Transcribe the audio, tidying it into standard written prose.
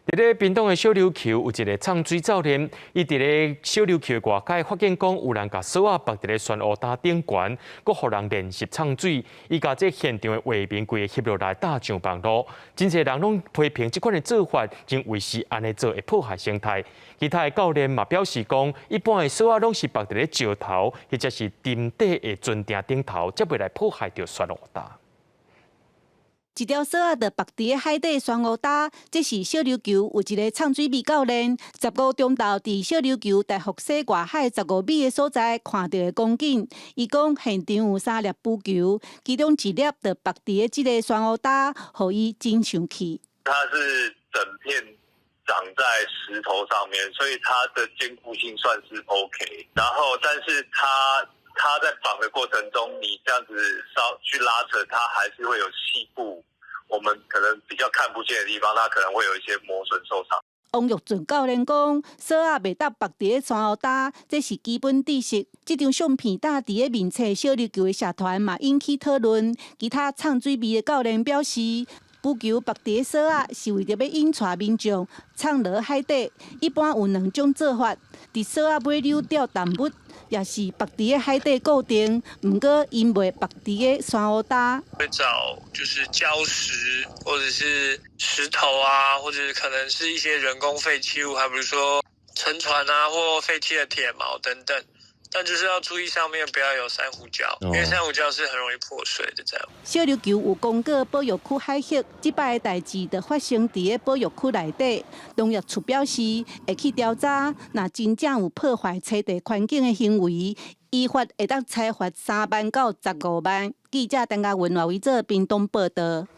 佇咧屏東的小琉球有一个藏水教練，伊佇咧小琉球外海發現講有人共索仔縛佇咧珊瑚礁頂懸，閣予人練習藏水。伊共這現場的畫面規个翕落來貼上網路，真濟人攏批評這款的做法，認為是按呢做會破壞生態。其他的教練嘛表示講，一般的索仔攏是縛佇咧石頭或者是沉底的船埕頂頭，才袂來破壞著珊瑚礁。一條索仔就縛佇海底珊瑚礁，這是小琉球有一个藏水魚教練，15中晝佇小琉球大福西外海15米的所在看著的光景。伊講現場有三粒浮球，其中一粒就縛佇這个珊瑚礁，予伊真生氣。它是整片長在石頭上面，所以它的堅固性算是 OK。然後，但是它在綁的過程中，你這樣子稍去拉扯，它還是會有細部，我們可能比較看不見的地方，它可能會有一些磨損受傷。王玉俊教練講，索仔袂當縛佇咧珊瑚礁，這是基本知識。這張相片貼佇咧面冊小琉球的社團嘛引起討論。其他藏水魚的教練表示，浮球縛佇咧索仔是為著欲引帶民眾藏落海底。一般有兩種做法，佇索仔尾溜釣動物，也是縛佇咧海底固定，毋過𪜶袂縛佇咧珊瑚礁。會找就是礁石，或者是石頭啊，或者可能是一些人工廢棄物，還比如說沉船啊，或廢棄的鐵錨等等。但就是要注意上面不要有珊瑚礁，因為珊瑚礁是很容易破碎的。這樣。小琉球有公告保育區海域，這擺的代誌就發生佇咧保育區內底。農業處表示會去調查，若真正有破壞棲地環境的行為，依法會當裁罰3萬到15萬。記者陳嘉文、賴維做屏東報道。